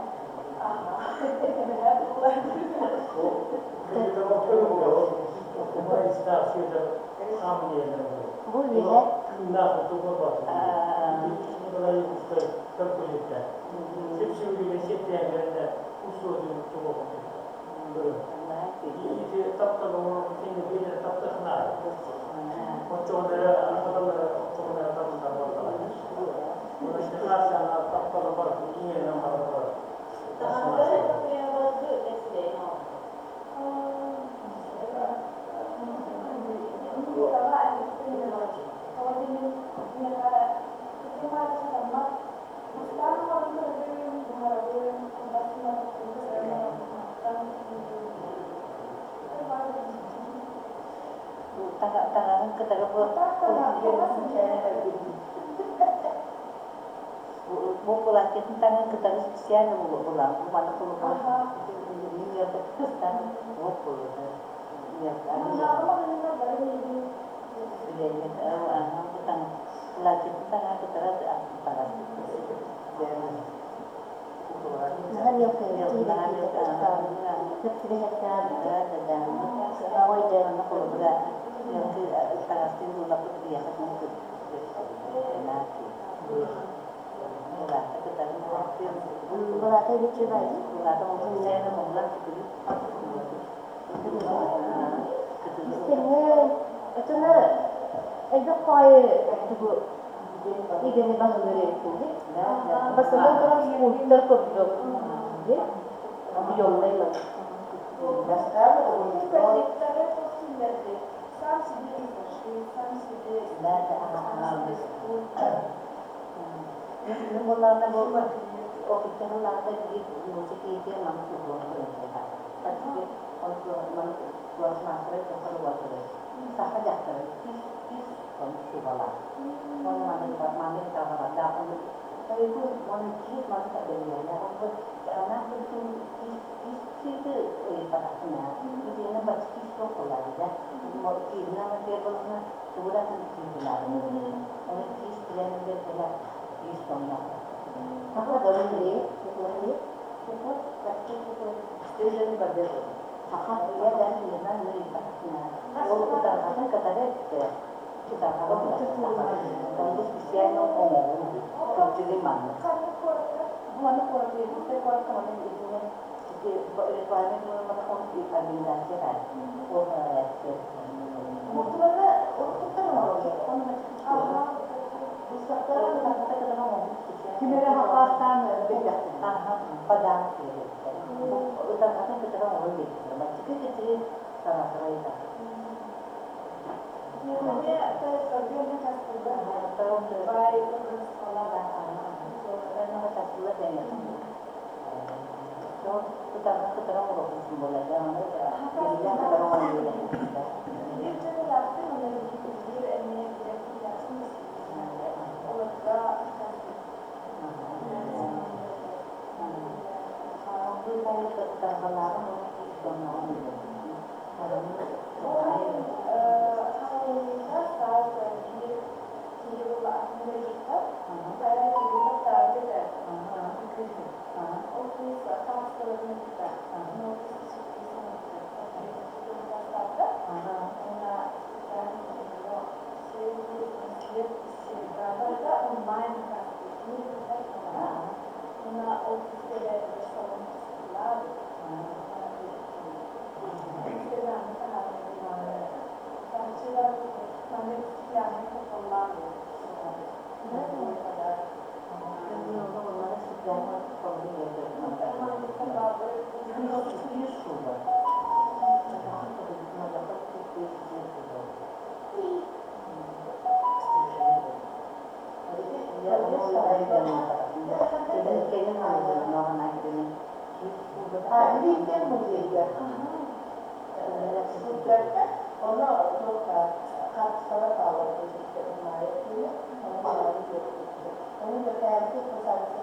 Бу үөһэ Таҥаһын кытары бу бу платьетын таҥаһын кытары специально булан бу маны кулуба кыстан вот булды. Платьетын таҥаһын кытары таҥас наһаа мелкая сөп түбэһэттаан ой дэ Былата бичи бади. Истеңе өтөнө элбэх паайы тугу игени баһылыр эбиккин Бастатан туран скульптор көрдүк. Объемный ман. Сам себе визажист, сам себе сам себе скульптор. Саха дөрүн Реклама организация баар. Ол Култуураны уруккуттан оҥороллор. Ким эрэ хакаастаан биллэхтин. Аха, подарок береттер. Ытарҕатын кытары оҥорон биэрдилэр. Маччыка кытыы санаатарайда. Ытарҕа кытары оҥоробун буолар. Биллэн кытары оҥорон биэрдилэр. А, Виктор музейга. Stuttgart'ta ona çok katkılara sağladı. Onu da tercih tasarrufu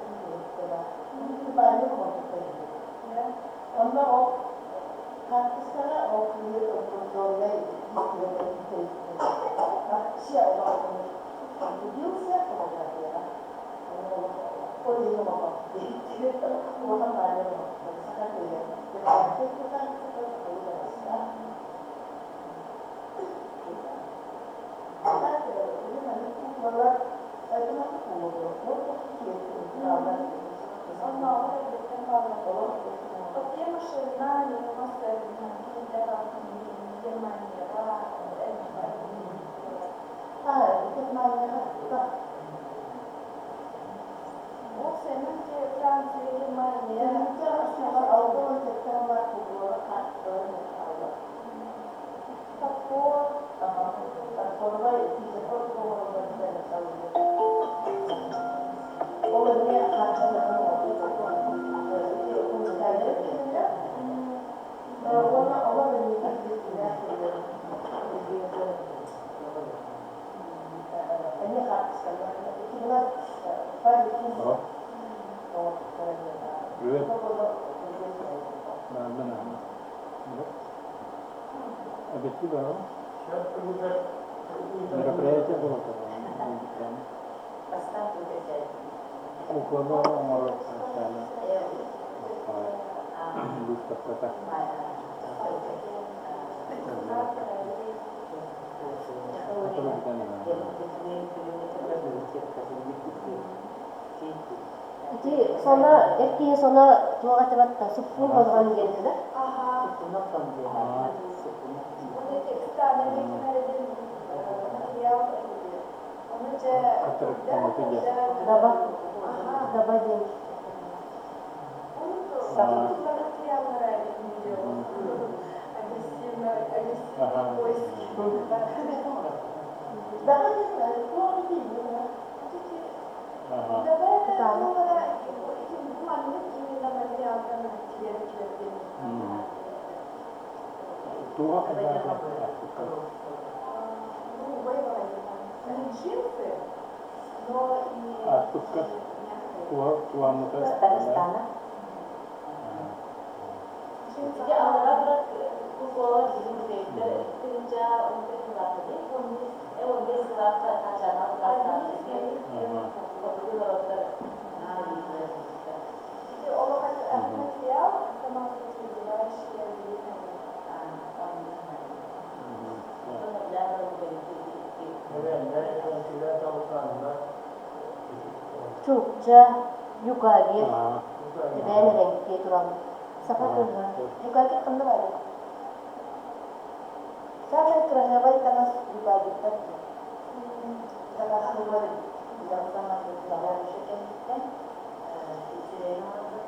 Kütüphane Onda o katkısına o kıyı kontrolle Вообще он влюбился фотография. Ол ең Улахан Привет. Да, да, да. Объективно, да? Мероприятие было тогда. Кукланы оҥорор выставката. Ити соно эр киһи соно туох этибатта суппун болҕон диэн да? Даба. Даба диэн. Ити аллара бырак куколар билим тыынча 15 сылаата дии. 15 сылаата тачанал хотугу норуоттар. Чукча, Юкагир, Эбээн эбэҥки туран. Саха кыыһа. Юкагир ханна баарый? Саамай кыраһыабай таҥас юкагирдар диэн. Таҥас кэнниттэн үчүгэйин оҥорбут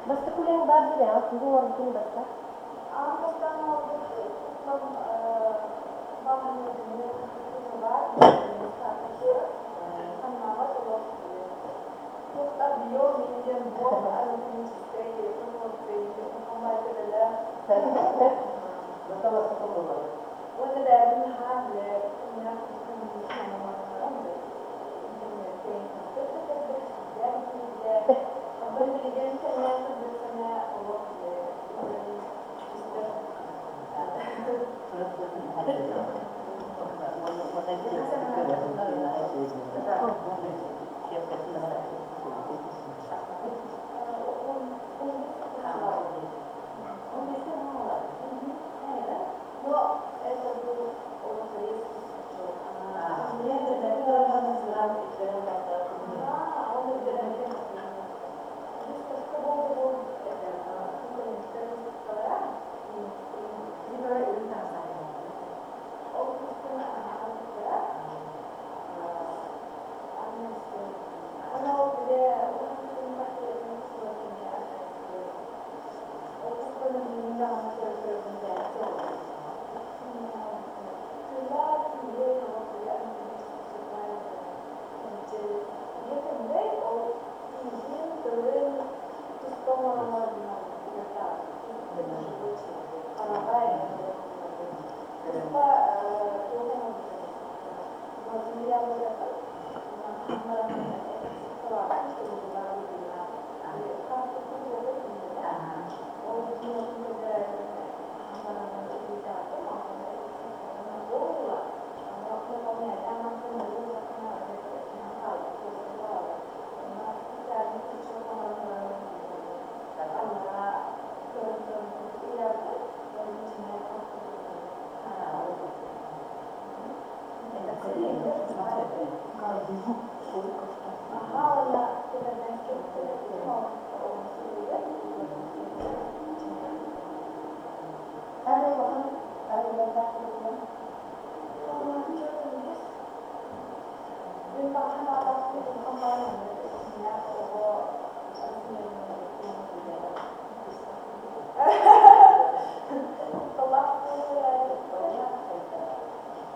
Бастакы үлэҥ баар диэбэҕэ тугу оҥорбутуҥ баста? Аан бастаан оҥорбут куклам туох объем диэн буол анатомическай пропорция уонна бэйэбин наһаа бile Онтон билигин кэннэ көрдөхпүнэ олох Но это был олох резкий скачок. А, он выставка был это выставкалара. Ол выставка Она бile ол кукланы билигин даҕаны көрө-көрөбүн бэйэтэ тыла тиийэ олох бile Ийэ ол тииһин, тылын туспа оҥороллор хараҕа туспа туох оҥорбут Саамай улахан арыылардаах буолла. Мин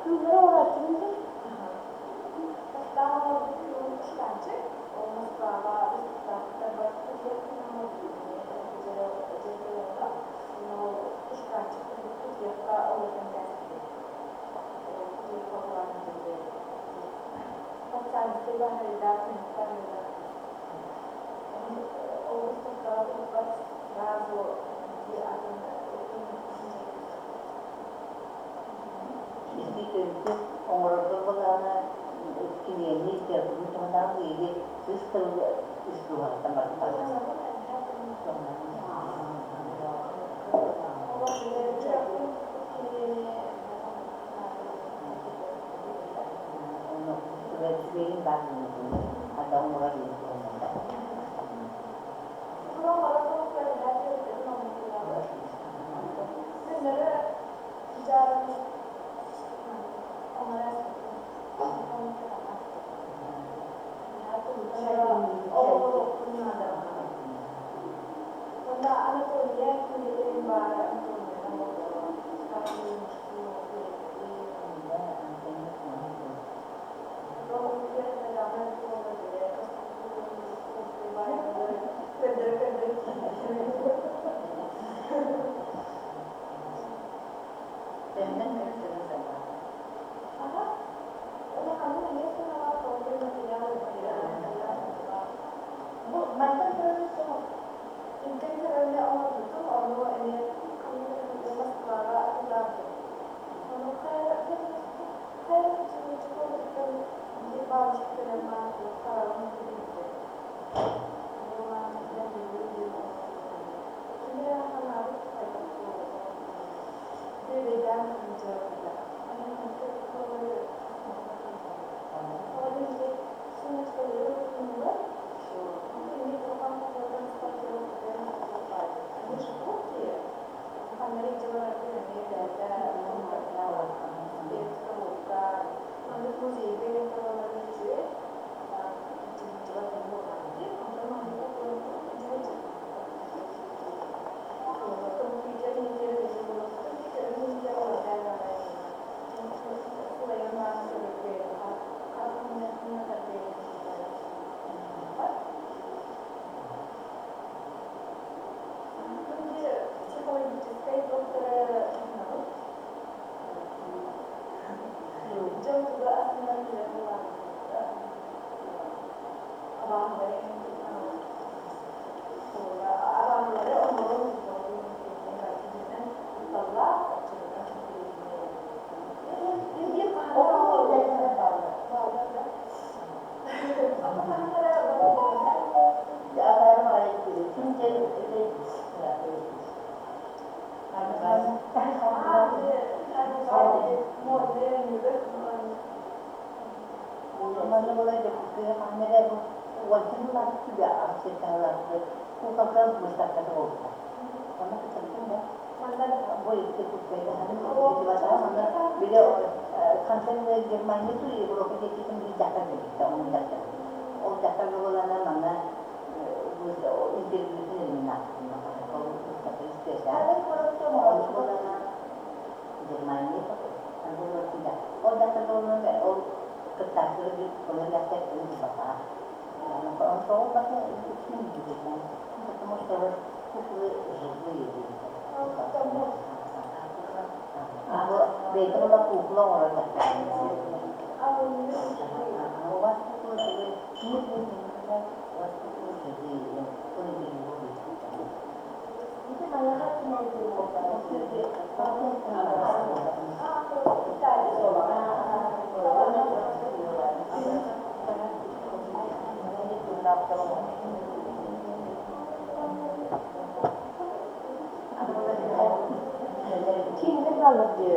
Кыыллары оҥорооччугун дуу? Ити төрүкү оҥорорго былаана кинигэни литератураны туһатаах биһиги сыыс тыл ис дууһаҕыттан барбыта. Үчүгэйин баар хата оҥорор Төннөн көрсөрүн санаата. Бу мантан көрөн соҕус. Мальчик кэлэн хараҕын билбит. Ким эрэ ханаабыт хайдах бүөбэйдээн сылдьыбыта. Они же хрупкие, Психологическай доктора Дьон туга астынан билэр буолаахтара. Абааһылары абааһылары оҥорон кутталлаах оччотугар. Манна буолар Дьокуускайга хаһан эрэ бу уонча сыллаах түбэ аҕыс сиртэ куукалга быыстапката буолбута. Онно кыттыбытым да. Бу Дьокуускайга манна били хантан Германия ту Европа диэкитин били дьахтар кэлбитэ, ол дьахтар. Ол дьахтар буолана манна интервьютун ылыннаахпын. Ол выставка истиэсэ. Ол буолана Германия ол дьахтар буолана ол кыттааччылар олор дьахтар ылбатаҕа. Потому что вот куклы живые были. А бэйэтэ была кукла оҥорор дьахтар. У вас куклы живые? Нет, нет, нет, у вас куклы живые. Он интервью Кииннэр баллар диye.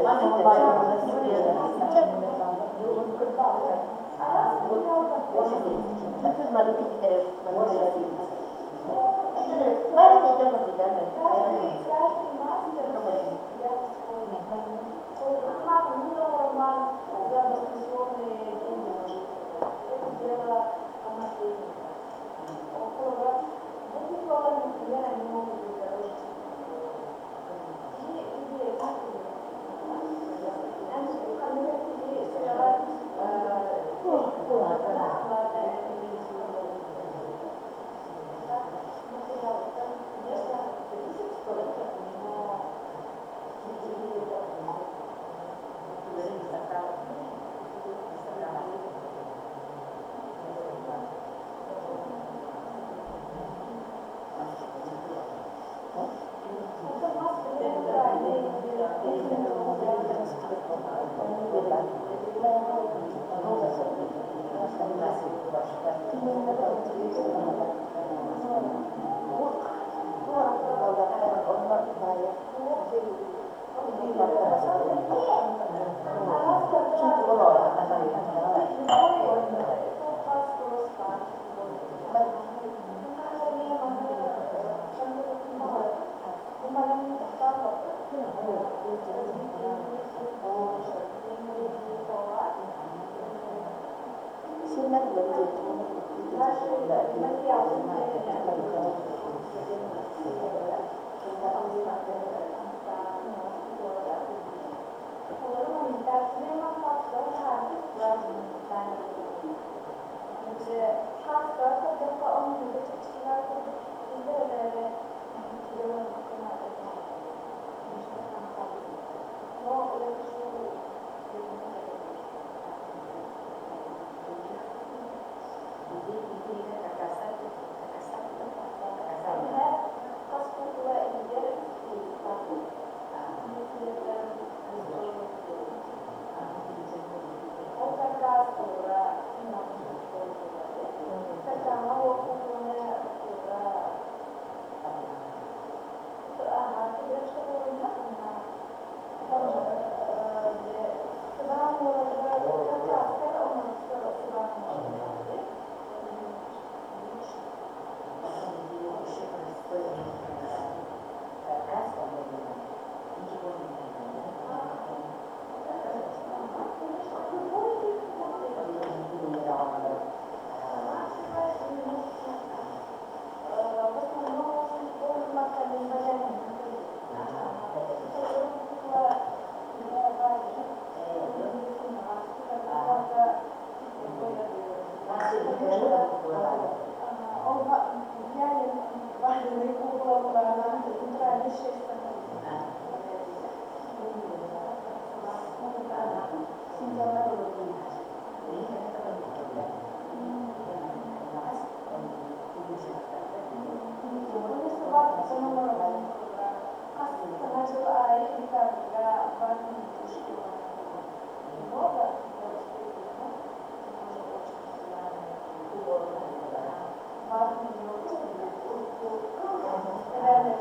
Потому что я вареный кукла была, она натуральный шерсть. Много, я успею тоже очень популярная. Ватные Наверное,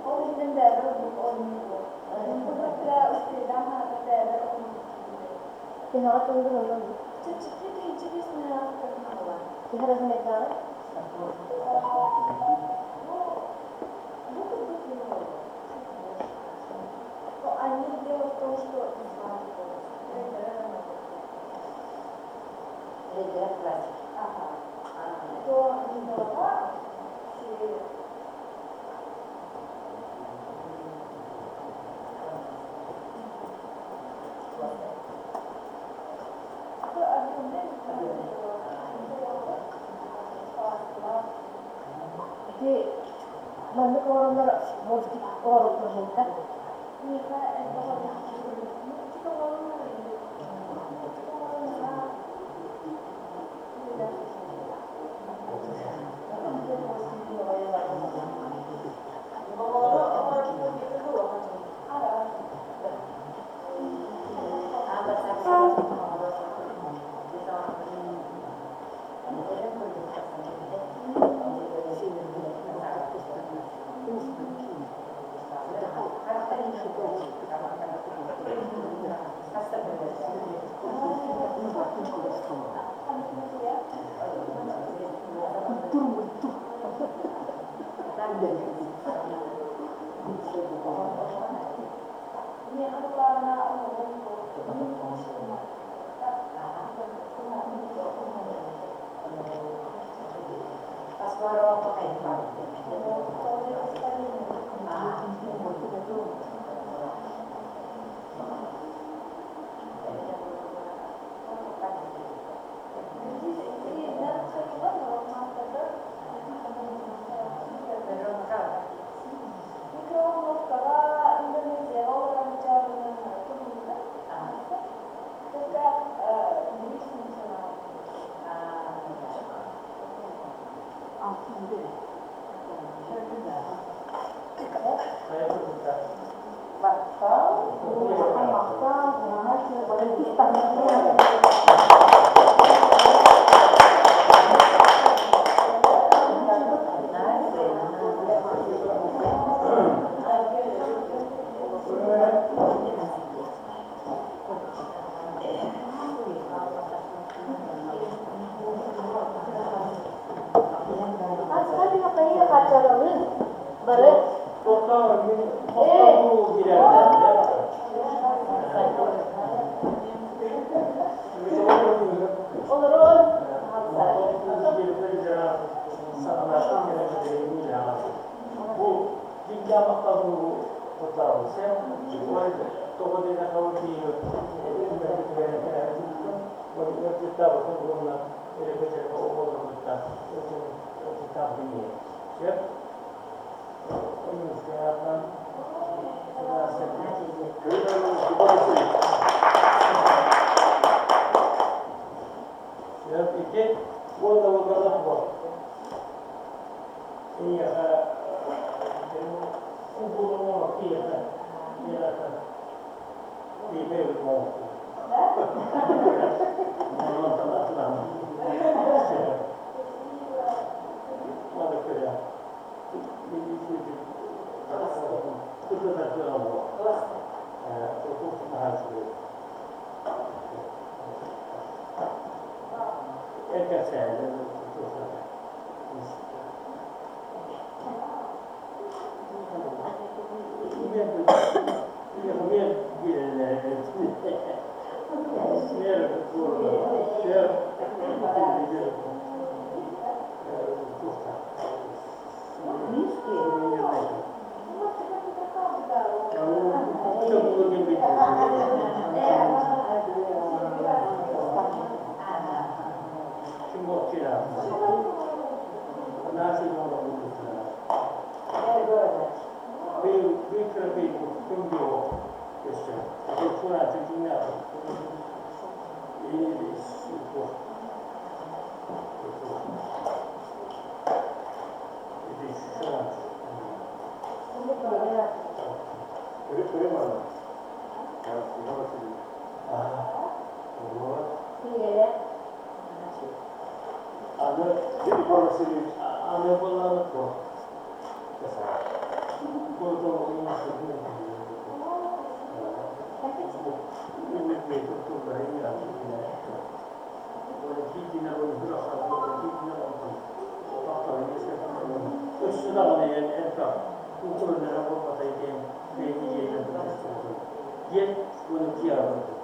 Ол иһинэн бэйэбэр оннук оонньуур. Төһөҕө туһугун онон Чэпчэки тыһыынча 5 миллион хаалла. Төһө размердааҕый? Ну, бу курдук не было. Чуть больше, конечно. Но они дело в том, что из ваты полностью. Ага. То не голова, а все. То объемный. Ити маннык оҥороннор мультик оҥорбуттар иһин Миэхэ элбэх мультик оҥорон мультик оҥорон Араас. Миэхэ былаана оҥорон Микроволновкаҕа Индонезияҕа олорон дьаарбайан туһунна. Только биир функционал. Махтал, махтал, Аска хайыы хачаралыы бары. Олорон. Бу кыракый көмүлүөк өссө. Чуораанчык дьиҥнээх. Ити чуораанчык. Вот. Аны аны буоллаҕына туох Өссө даҕаны элбэх куукулалара буолбата диэн бэйэни дьиэтин диэн уонна киэҕэ барбыт.